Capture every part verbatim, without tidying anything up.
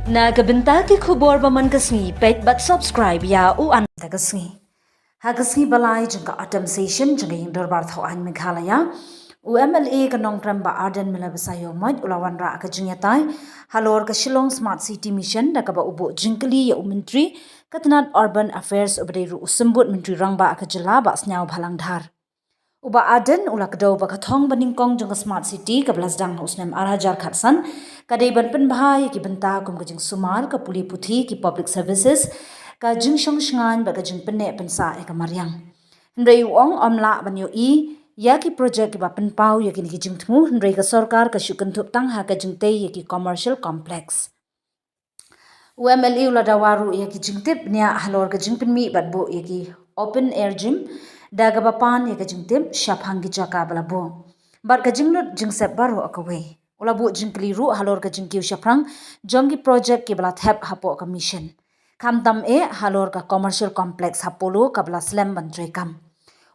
Na ka bynta ki khubor ba man ka sngi, peit bad subscribe ïa u An. Ta ka sngi. Ha ka sngi ba lai jong ka autumn session jong ka ïing dorbar thaw aiñ Meghalaya, u M L A ka Nongkrem Bah Ardent Miller Basaiawmoit u la wanrah ka jingïatai halor ka Shillong Smart City Mission, da kaba u buh jingkylli ïa u Myntri ka tnat Urban Affairs uba dei ruh u symbud Myntri Rangbah ka jylla, Bah Sniawbhalang Dhar. U Bah Ardent u la kdew ba ka thong ba nyngkong jong ka Smart City kaba la sdang ha u snem ar hajar khatsan ka dei ban pynbha ïa ki bynta kum ka jingsumar, ka pule puthi, ki public services, ka jingshong shngaiñ bad ka jingpynneh pynsah ïa ka mariang. Hynrei u ong ym lah ban ïohi ïa ki projek kiba pynpaw ïa kine ki jingthmu, hynrei ka sorkar ka shu kynthup tang ha ka jingtei ïa ki commercial complex. U M L A u la dawa ruh ïa ki jingtip bniah halor ka jingpynmih bad buh ïa ki open air gym, da kaba pan ïa ka jingtip shaphang ki jaka ba la buh bad ka jinglut jingsep baroh kawei. U la buh jingkylli ruh halor ka jingkiew shaphrang jong ki projek kiba la thep hapoh ka mission, khamtam eh halor ka commercial complex ha Polo kaba la slem ban treikam.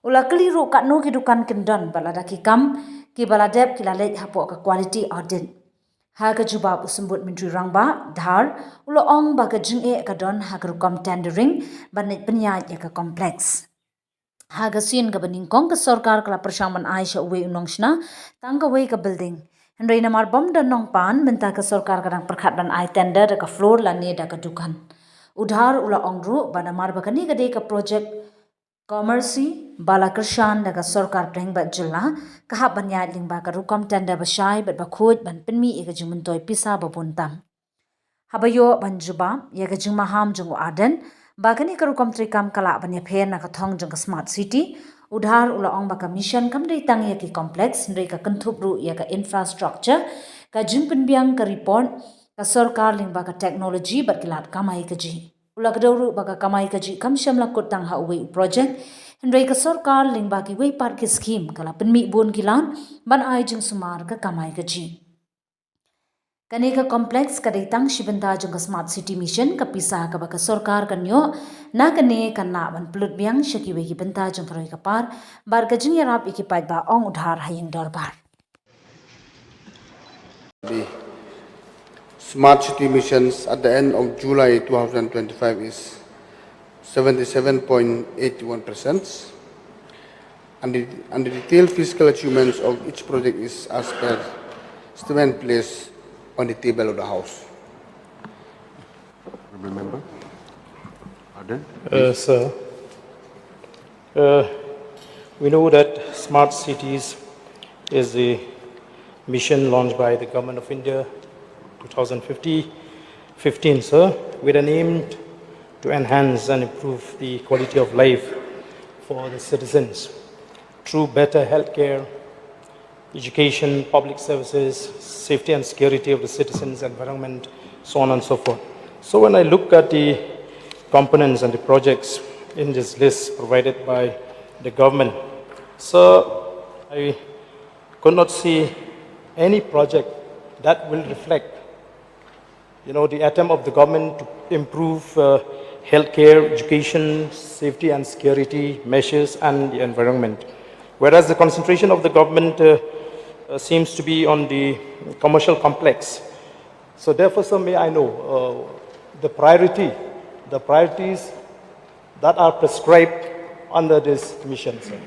U la kylli ruh katno ki dukan kin don bad lada ki kam kiba la dep ki la leit hapoh ka quality audit. Ha ka jubab, u symbud Myntri Rangbah Dhar u la ong ba ka jingeh ka don ha ka rukom tendering ban leit pynïaid ïa ka complex. Ha ka sien kaba nyngkong ka sorkar ka la pyrshang ban ai sha uwei u nongshna tang kawei ka building. Hynrei namar bym don nongpan, mynta ka sorkar ka dang pyrkhat ban ai tender da ka floor lane da ka dukan. U Dhar u la ong ruh ba namar ba kane ka dei ka projek commerce ba la kyrshan da ka sorkar pdeng bad jylla, ka hap ban ïaid lyngba ka rukom tender ba shai bad ba khuid ban pynmih ïa ka jingmyntoi pisa ba bun tam. Haba ïoh ban jubab ïa ka jingmaham jong u Ardent ba kane ka rukom treikam ka lah ban ïapher na ka thong jong ka Smart City, u Dhar u la ong ba ka mission kam dei tang ïa ki complex, hynrei ka kynthup ruh ïa ka infrastructure, ka jingpynbiang ka report ka sorkar lyngba ka technology bad ki lad kamai kajih. U la kdew ruh ba ka kamai kajih kam shym la kut tang ha uwei u projek, hynrei ka sorkar lyngba kiwei pat ki skhim ka la pynmih bun ki lad ban ai jingsumar ka kamai kajih. Kane ka complex ka dei tang shi bynta jong ka Smart City Mission, ka pisa kaba ka sorkar kan ïoh na kane kan lah ban pynlut biang sha kiwei ki bynta jong ka roi ka par bad ka jingïarap ïa ki paidbah, ong u Dhar ha ïing dorbar. The Smart City missions at the end of July two thousand twenty-five is seventy-seven point eight one percent, and the, and the detailed fiscal achievements of each project is as per statement placed on the table of the House. Honourable Member Ardent. Uh, sir, uh, we know that smart cities is the mission launched by the Government of India two thousand fifty, fifteen, sir, with an aim to enhance and improve the quality of life for the citizens through better healthcare, education, public services, safety and security of the citizens, environment, so on and so forth. So when I look at the components and the projects in this list provided by the government, sir, I could not see any project that will reflect, you know, the attempt of the government to improve uh, healthcare, education, safety and security measures and the environment. Whereas the concentration of the government uh, uh, seems to be on the commercial complex. So therefore, sir, may I know uh, the priority, the priorities that are prescribed under this mission, sir?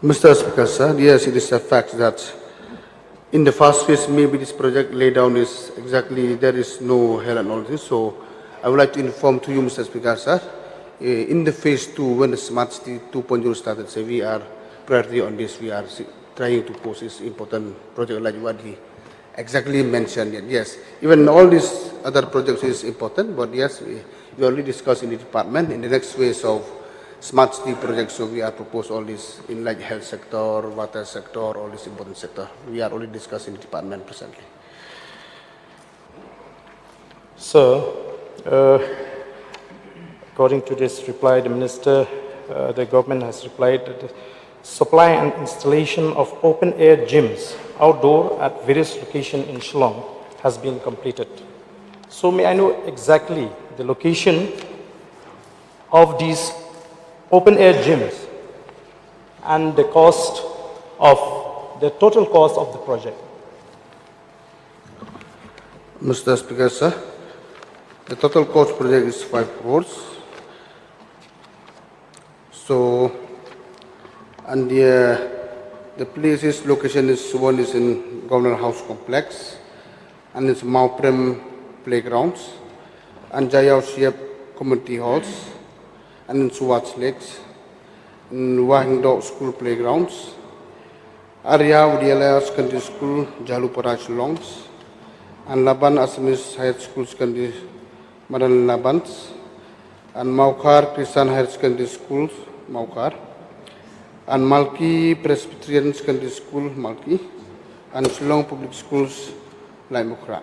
Mister Speaker, sir, yes, it is a fact that in the first phase, maybe this project laid down is exactly, there is no hell and all this. So I would like to inform to you, Mister Speaker, sir, eh, in the phase two, when the Smart City two point zero started, sir, we are priority on this. We are si- trying to push this important project like what he exactly mentioned it. Yes, even all these other projects is important, but yes, we, we already discussed in the department in the next phase of smart city projects. So we are proposed all this in like health sector, water sector, all this important sector. We are already discussing in the department presently. So, uh, according to this reply, the minister, uh, the government has replied that the supply and installation of open-air gyms outdoor at various locations in Shillong has been completed. So may I know exactly the location of these open-air gyms and the cost of the total cost of the project? Mister Speaker, sir, the total cost project is five crores. So, and the, the places location is, one is in Governor House Complex, and it's Mawprem Playgrounds, and Jaiaw Siap Community Halls, and in Suwat Lakes, in Wahingdok School Playgrounds, Arya Vidyalaya Secondary School, Jalupara, Shillong, and Laban Assamese Higher School Secondary, Madan Labans, and Mawkhar Christian Higher Secondary School, Mawkhar, and Malki Presbyterian Secondary School, Malki, and Shillong Public Schools, Laitumkhrah.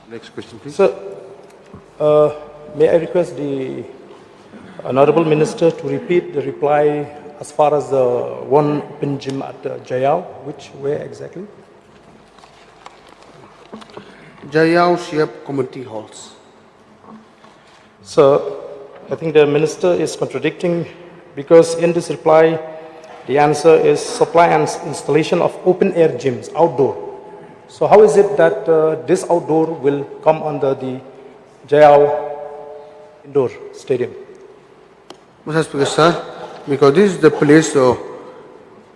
Next question, please. Sir, uh, may I request the Honorable Minister to repeat the reply as far as the one open gym at uh, Jaiaw, which, where exactly? Jaiaw Siap Community Halls. Sir, I think the minister is contradicting, because in this reply, the answer is supply and s- installation of open air gyms outdoor. So how is it that uh, this outdoor will come under the Jaiaw indoor stadium? Mister Speaker, sir, because this is the place, so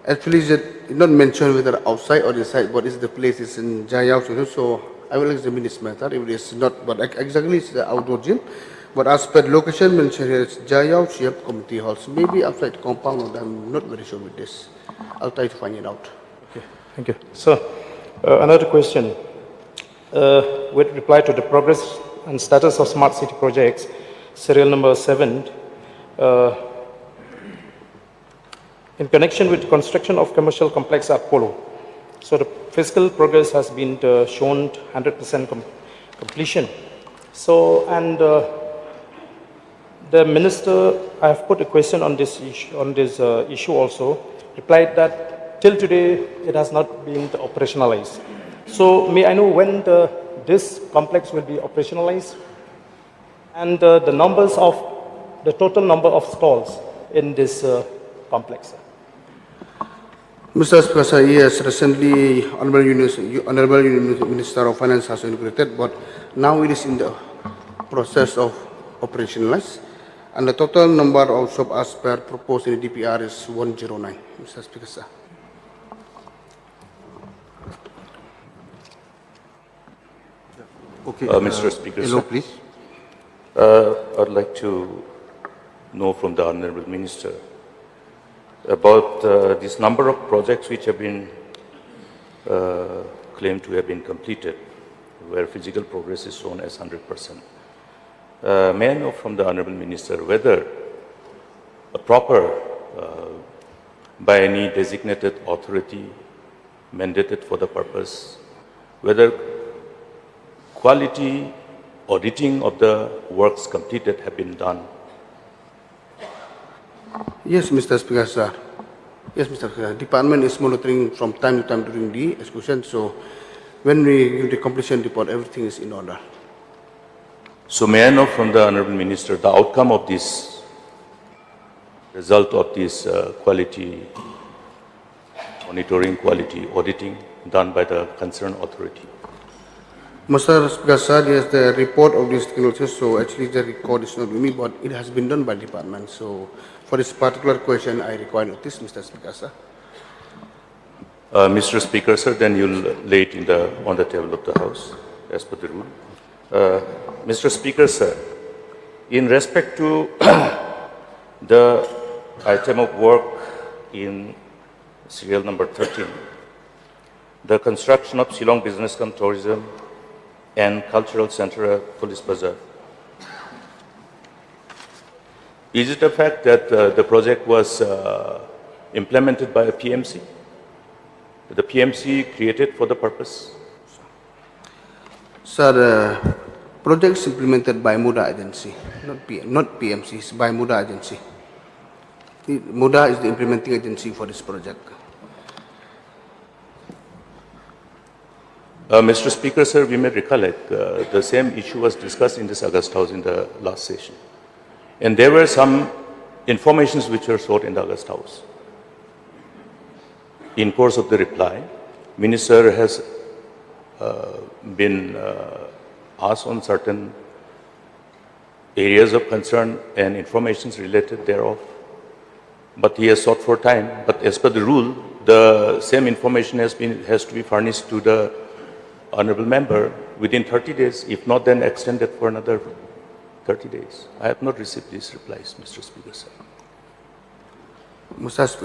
actually is it not mentioned whether outside or inside, but is the place is in Jaiaw, so, so I will examine this matter if it is not, but ex- exactly it's the outdoor gym. But as per location mentioned here, it's Jaiaw Siap Community Halls. Maybe outside compound, I'm not very sure with this. I'll try to find it out. Okay, thank you. So, uh, another question. Uh, with reply to the progress and status of smart city projects, serial number seven, uh, in connection with construction of commercial complex at Polo, so the fiscal progress has been uh, shown hundred percent com- completion. So, and uh, the minister, I have put a question on this issue, on this uh, issue also, replied that till today it has not been operationalized. So may I know when the, this complex will be operationalized and uh, the numbers of the total number of stalls in this uh, complex? Mister Speaker, sir, yes, recently Honorable, Unis- Honorable Minister of Finance has inaugurated, but now it is in the process of operationalize. And the total number of shop as per proposed in the D P R is one zero nine, Mister Speaker, sir. Okay, Uh, Mister Speaker, Hello, sir. Please. Uh, I'd like to know from the Honorable Minister about uh, this number of projects which have been uh, claimed to have been completed, where physical progress is shown as hundred percent. Uh, may I know from the Honorable Minister whether a proper, uh, by any designated authority mandated for the purpose, whether quality auditing of the works completed have been done? Yes, Mister Speaker, sir. Yes, Mister Speaker. Department is monitoring from time to time during the execution. So when we give the completion report, everything is in order. So may I know from the Honorable Minister the outcome of this, result of this uh, quality monitoring, quality auditing done by the concerned authority? Mister Speaker, sir, yes, the report of this technical test, so actually the record is not with me, but it has been done by department. So for this particular question, I require notice, Mister Speaker, sir. Uh, Mister Speaker, sir, then you'll lay it in the, on the table of the House as per the rule. Uh, Mister Speaker, sir, in respect to the item of work in serial number thirteen, the construction of Shillong Business cum Tourism and Cultural Center at Police Bazar. Is it a fact that uh, the project was uh, implemented by a P M C? The P M C created for the purpose? Sir, the project is implemented by MUDA agency, not P- not P M C, it's by MUDA agency. The- MUDA is the implementing agency for this project. Uh, Mister Speaker, sir, we may recollect uh, the same issue was discussed in this August House in the last session. And there were some informations which were sought in the August House. In course of the reply, Minister has uh, been uh, asked on certain areas of concern and informations related thereof. But he has sought for time. But as per the rule, the same information has been has to be furnished to the honourable member within thirty days. If not, then extended for another thirty days. I have not received these replies, Mister Speaker, sir. Mister Speaker,